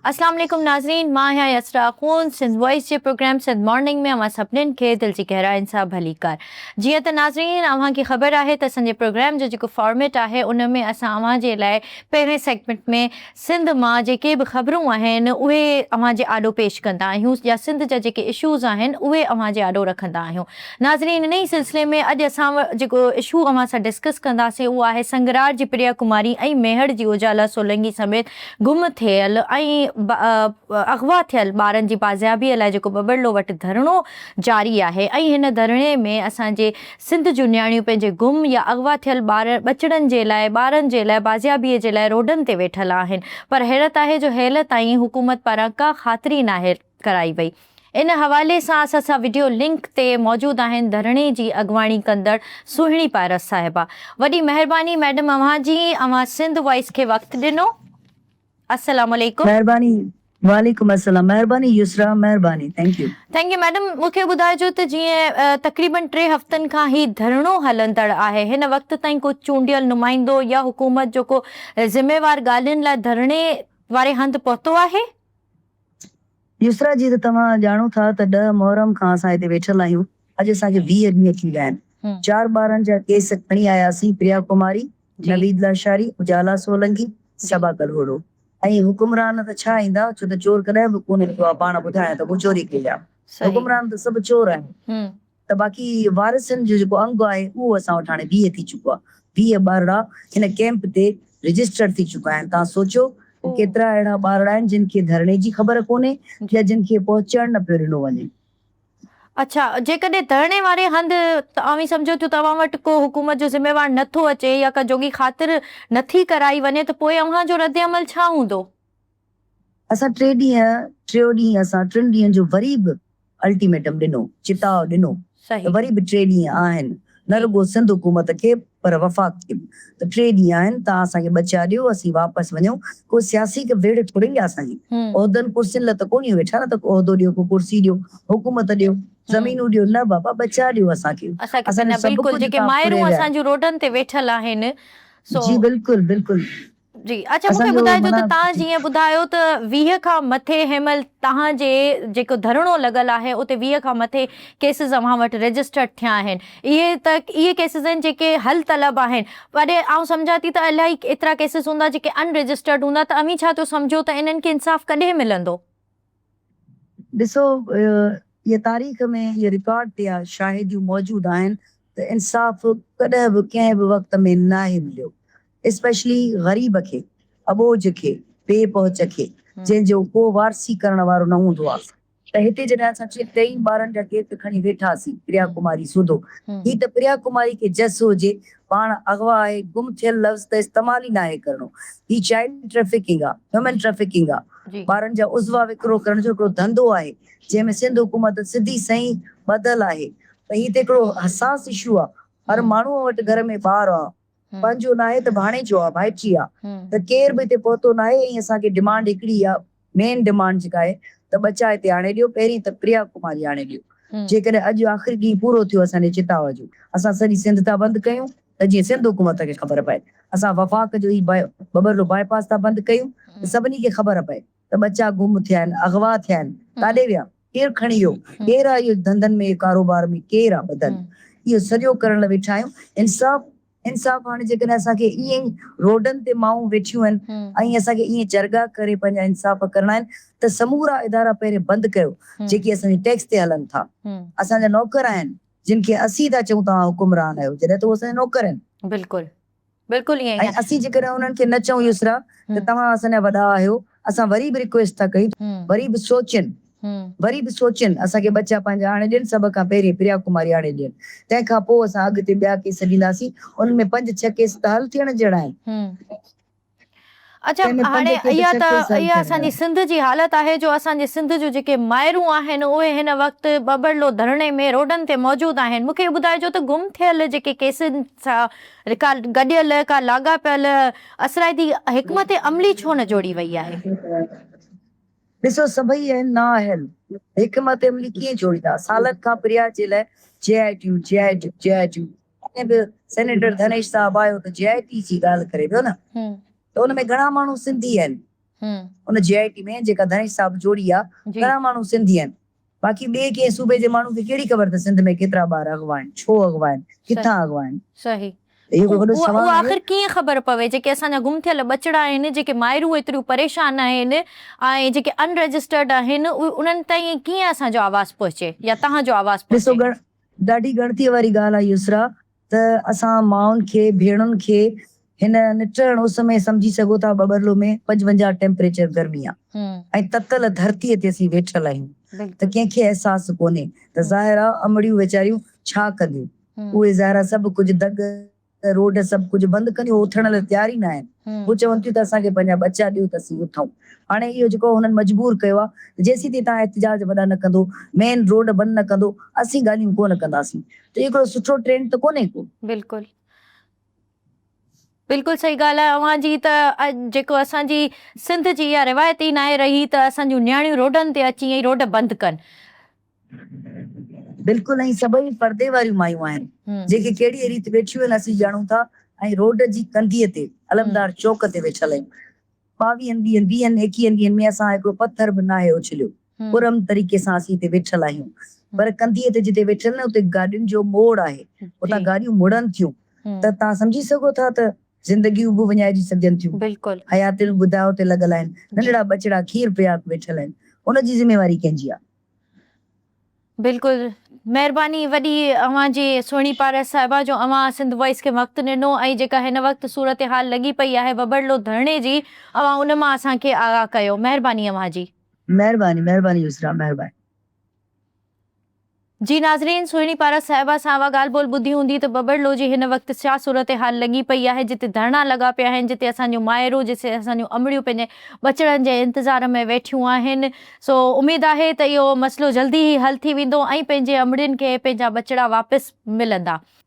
اسلام عليڪم ناظرين مان آهيان يسرا خون سنڌ وائس جي پروگرام سنڌ مارننگ ۾ اوهان سڀنين کي دل جي گهرائين سان ڀليڪار جيئن ته ناظرين اوهان کي خبر آهي ته اسان جي پروگرام جو جيڪو فارميٽ آهي ان ۾ اسان اوهان جي لاء پهرين سيگمينٽ ۾ سنڌ مان جيڪي به خبرون آهن اهي اوهان جي آڏو پيش ڪندا آهيون يا سنڌ جا جيڪي اشوز آهن اهي اوهان جي آڏو رکندا آهيون. ناظرين انهي سلسلي ۾ اڄ اسان جيڪو اشو اوهان سان ڊسڪس ڪنداسين اهو آهي سنگرار جي پريا ڪماري ۽ ميهڙ جي اجالا سولنگي سميت گم ٿيل ۽ اغوا ٿيل ٻارن جي بازيابي لاء جيڪو ٻٻرلو وٽ ڌرڻو جاري آهي ۽ هن ڌرڻي ۾ اسان جي سنڌ جون نياڻيون پنهنجي گم يا اغوا ٿيل ٻار ٻچڙن جي لاء ٻارن جي لاء بازيابي جي لاء روڊن تي ويٺل آهن پر حيرت آهي جو هيل تائين حڪومت پاران ڪا خاطري ناهي ڪرائي وئي. ان حوالي سان اسان سان وڊيو لنڪ تي موجود آهن ڌرڻي جي اڳواڻي ڪندڙ سهڻي پارس صاحبه. وڏي مهرباني ميڊم اوهان جي اوهان سنڌ وائس کي وقت ڏنو. السلام عليڪم. مهرباني وعليڪم السلام مهرباني يسرا مهرباني thank you. Thank you madam مون کي ٻڌائجو ته جيئن تقريبن ٽي هفتن کان هي ڌرڻو هلندڙ آهي هن وقت تائين ڪو چونڊيل نمائندو يا حڪومت جو ڪو ذميوار ڳالهين لاء ڌرڻي واري هنڌ پهتو آهي؟ يسرا جيئن ته توهان ڄاڻو ٿا ته ڏهه محرم کان اسان هتي ويٺل آهيون اڄ اسان کي 20 ڏينهن ٿي ويا آهن چار ٻارن جا ڪيس کڻي آياسين پريا ڪماري، نويد لاشاري، اجالا سولنگي، صبا ڪلهوڙو ۽ حڪمران ته ڇا ايندا ڇو ته چور ڪڏهن به ڪونه ايندو آهي پاڻ ٻڌائڻ ته مون چوري ڪئي آهي حڪمران ته سڀ چور آهن ته باقي وارثن جو جيڪو انگ آهي اهو اسان وٽ هاڻي 20 ٿي چڪو آهي 20 ٻارڙا هن ڪيمپ تي رجسٽرڊ ٿي چڪا آهن توهان سوچيو ته ڪيترا اهڙا ٻارڙا آهن جن کي ڌرڻي جي خبر ڪونهي يا جن کي پهچڻ نه پيو ڏنو وڃي. اڇا جيڪڏهن ڌرڻي واري هنڌ اوهين سمجهو ٿيو ته اوهان وٽ ڪو حڪومت جو ذميوار نه ٿو اچي يا ڪا جوڳي خاطر نه ٿي ڪرائي وڃي ته پوء اوهان جو ردعمل ڇا هوندو؟ اسان ٽي ڏينهن ٽيو ڏينهن اسان ٽن ڏينهن جو وري به الٽيميٽم ڏنو چتاء ڏنو ته وري به ٽي ڏينهن آهن نه رڳو سنڌ حڪومت کي پر وفاق کي به ته ٽي ڏينهن آهن توهان اسان کي ٻچا ڏيو اسين واپس وڃون ڪو سياسي ويڙهه ٿوري آهي اسان جي عهدن ڪرسين لاء ته ڪونهيون ويٺا نه ته ڪو عهدو ڏيو ڪو ڪرسي ڏيو حڪومت ڏيو زمينون ڏيو نه بابا ٻچا ڏيو اسان کي اسان کي نه بلڪل جيڪي مائرون اسان جون روڊن تي ويٺل آهن سو جي بلڪل بلڪل جي اڇا مون کي ٻڌائجو ته تان جيئن ٻڌايو ته 20 کان مٿي هن مهل تهان جي جيڪو ڌرڻو لڳل آهي اتي 20 کان مٿي ڪيسز اوهان وٽ رجسٽرڊ ٿيا آهن اهي ته اهي ڪيسز آهن جيڪي حل طلب آهن پر آئون سمجهان ٿي ته الاهي ايترا ڪيسز هوندا جيڪي ان رجسٽرڊ هوندا ته اوهين ڇا ٿيو سمجهو ته انهن کي انصاف ڪڏهن ملندو؟ ڏسو اها تاريخ ۾ اهي رڪارڊ تي اها شاهديون موجود آهن ته انصاف ڪڏهن به ڪنهن به وقت ۾ ناهي مليو اسپيشلي غريب کي، اٻوجهه کي، بي پهچ کي، جنهن جو ڪو وارثي ڪرڻ وارو نه هوندو آ. ته هتي جڏهن اسان ٽي ٽئي ٻارن جا ڪيس کڻي ويٺاسين، پريا ڪماري سوڌو، هي ته پريا ڪماري کي جس هجي، پاڻ اغوا آهي، گم ٿيل لفظ ته استعمال ئي ناهي ڪرڻو، هي چائلڊ ٽريفڪنگ آ، هيومن ٽريفڪنگ آ، ٻارن جا عضوا وڪرو ڪرڻ جو هڪڙو ڌنڌو آهي، جنهن ۾ سنڌ حڪومت سڌي سئين ٻڌل آهي، ته هي ته هڪڙو حساس اشو آ، هر ماڻهوء وٽ گهر ۾ ٻار آ، پنهنجو ناهي ته ڀاڻيجو آ، ڀائٽي آ ته ڪير به هتي پهتو ناهي ۽ اسان کي ڊمانڊ هڪڙي آ مين ڊمانڊ جيڪا آهي ته ٻچا هتي آڻي ڏيو پهرين ته پريا ڪماري آڻي ڏيو جيڪڏهن اڄ آخري ڏينهن پورو ٿيو اسان جي چتاء جو اسان سڄي سنڌ ٿا بند ڪيون ته جيئن سنڌ حڪومت کي خبر پئي اسان وفاق جو هي ٻٻرلو باء پاس ٿا بند ڪيون ته سڀني کي خبر پئي ته ٻچا گم ٿيا آهن اغوا ٿيا آهن ڪاڏي ويا ڪير کڻي ويو ڪير آ اهو ڌنڌن ۾ ڪاروبار ۾ ڪير آ ٻڌل اهو سڄو ڪرڻ لاء ويٺا آهيون انصاف انصاف هاڻي جيڪڏهن اسان کي ائين ئي روڊن تي مائون ويٺيون آهن ۽ اسان کي ائين جرڳا ڪري پنهنجا انصاف ڪرڻا آهن ته سمورا ادارا پهرين بند ڪيو جيڪي اسان جي ٽيڪس تي هلن ٿا اسان جا نوڪر آهن جن کي اسين ٿا چئون توهان حڪمران آهيو جڏهن ته هو اسان جا نوڪر آهن. بلڪل بلڪل ائين ئي ۽ اسين جيڪڏهن انهن کي نه چئون يسرا ته توهان اسان جا وڏا آهيو اسان وري به رڪويسٽ ٿا ڪيون وري به سوچين وري به سوچين اسان کي ٻچا پنهنجا آڻي ڏين سڀ کان پهرين پريا ڪماري آڻي ڏين تنهن کان پوء اسان اڳتي ٻيا ڪيس ڏينداسين انهن ۾ پنج ڇهه ڪيس ته حل ٿيڻ جهڙا آهن. اڇا تنهن ۾ هاڻي پنج ڪيس اها ته سڪسيس سل اها ٿيل اسان جي هيا. سنڌ جي حالت آهي جو اسان جي سنڌ جون جيڪي مائرون آهن اهي هن وقت ٻٻرلو ڌرڻي ۾ روڊن تي موجود آهن مون کي اهو ٻڌائجو ته گم ٿيل جيڪي ڪيسن سان ڪا گڏيل ڪا لاڳاپيل اثرائتي حڪمت عملي ڇو نه جوڙي وئي آهي؟ ڏسو سڀئي آهن نااهل حڪمت عملي ڪيئن جوڙيندا سالن کان پريا جي لاء جي آء ٽيون جي آء ٽيون جي آء ٽيون ڪڏهن به سينيٽر ڌنيش صاحب آيو ته جي آء ٽي جي ڳالهه ڪري پيو نه ته ان ۾ گهڻا ماڻهو سنڌي آهن ان جي آء ٽي ۾ جيڪا ڌنيش صاحب جوڙي آ گهڻا ماڻهو سنڌي آهن باقي ٻئي ڪنهن صوبي جي ماڻهو کي ڪهڙي خبر ته سنڌ ۾ ڪيترا ٻار اغوا آهن ڇو اغوا آهن ڪٿان اغوا آهن صحيح اهو هڪ وڏو اهو سوال آهي. آخر ڪيئن خبر پوي جيڪي اسان جا گم ٿيل ٻچڙا آهن جيڪي مائرون ايتريون پريشان آهن ۽ جيڪي ان رجسٽرڊ آهن انهن تائين ڪيئن اسان جو آواز پهچي يا توهان جو آواز ڏسو پهچي. ڏاڍي ڳڻتيء واري ڳالهه آهي يسرا ته اسان مائن کي ڀيڻن کي هن نٽهڻ اس ۾ سمجهي سگهو ٿا ٻٻرلو ۾ 55 ٽيمپريچر گرمي آهي ۽ تتل ڌرتيء تي اسين ويٺل آهيون ته ڪنهن کي احساس ڪونهي ته ظاهر آهي امڙيون ويچاريون ڇا ڪنديون اهي ظاهر آهي سڀ ڪجهه دڳ روڊ سڀ ڪجهه بند ڪنديون، هو اٿڻ لاء تيار ئي نه آهن. هو چون ٿيون ته اسان کي پنهنجا ٻچا ڏيو ته اسين اٿون. هاڻي اهو جيڪو هنن مجبور ڪيو آهي ته جيسين تائين توهان احتجاج وڏا نه ڪندو، مين روڊ بند نه ڪندو، اسين ڳالهيون ڪونه ڪنداسين. ته اهو هڪڙو سٺو ٽرينڊ ته ڪونهي ڪو. بلڪل بلڪل صحيح ڳالهه آهي اوهان جي ته جيڪو اسان جي سنڌ جي اها روايت ئي ناهي رهي ته اسان جون نياڻيون روڊن تي اچي ۽ روڊ بند ڪن. بلڪل ۽ سڀئي پردي واريون مايون آهن جيڪي ڪهڙيء ريت ويٺيون آهن اسين ڄاڻون ٿا ۽ روڊ جي ڪنڌيء تي علمدار چوڪ تي ويٺل آهيون. ٻاويهن ڏينهن ويهن ايڪيهن ڏينهن ۾ اسان هڪڙو پٿر به ناهي اڇليو پرامن طريقي سان اسين هتي ويٺل آهيون پر ڪنڌيء تي جتي ويٺل آهن اتي گاڏين جو موڙ آهي اتان گاڏيون مڙن ٿيون ته توهان سمجهي سگهو ٿا ته زندگيون به وڃائجي سگهجن ٿيون. بلڪل. حياتيون به داء تي لڳل آهن. ننڍڙا ٻچڙا کير پياڪ ويٺل آهن. ان جي ذميواري ڪنهن جي آ؟ بلڪل مهرباني وڏي اوهان جي سهڻي پارس صاحبه جو اوهان سنڌ وائس کي وقت ڏنو ۽ جيڪا هن وقت صورتحال لڳي پئي آهي ٻٻرلو ڌرڻي جي اوهان ان مان اسان کي آگاهه ڪيو مهرباني اوهان جي. مهرباني مهرباني يسرا مهرباني. جي ناظرين سهڻي پارس صاحبه سان اها ڳالهه ٻولهه ٻڌي هوندي ته ٻٻرلو جي هن وقت ڇا صورتحال لڳي پئي آهي جتي ڌرڻا لڳا پيا آهن جتي اسان جون مائرون جتي اسان جون امڙيون پنهنجي ٻچڙن جي انتظار ۾ ويٺيون آهن سو اميد آهي ته اهو مسئلو جلدي ئي حل ٿي ويندو ۽ پنهنجي امڙين کي پنهنجا ٻچڙا واپس ملندا.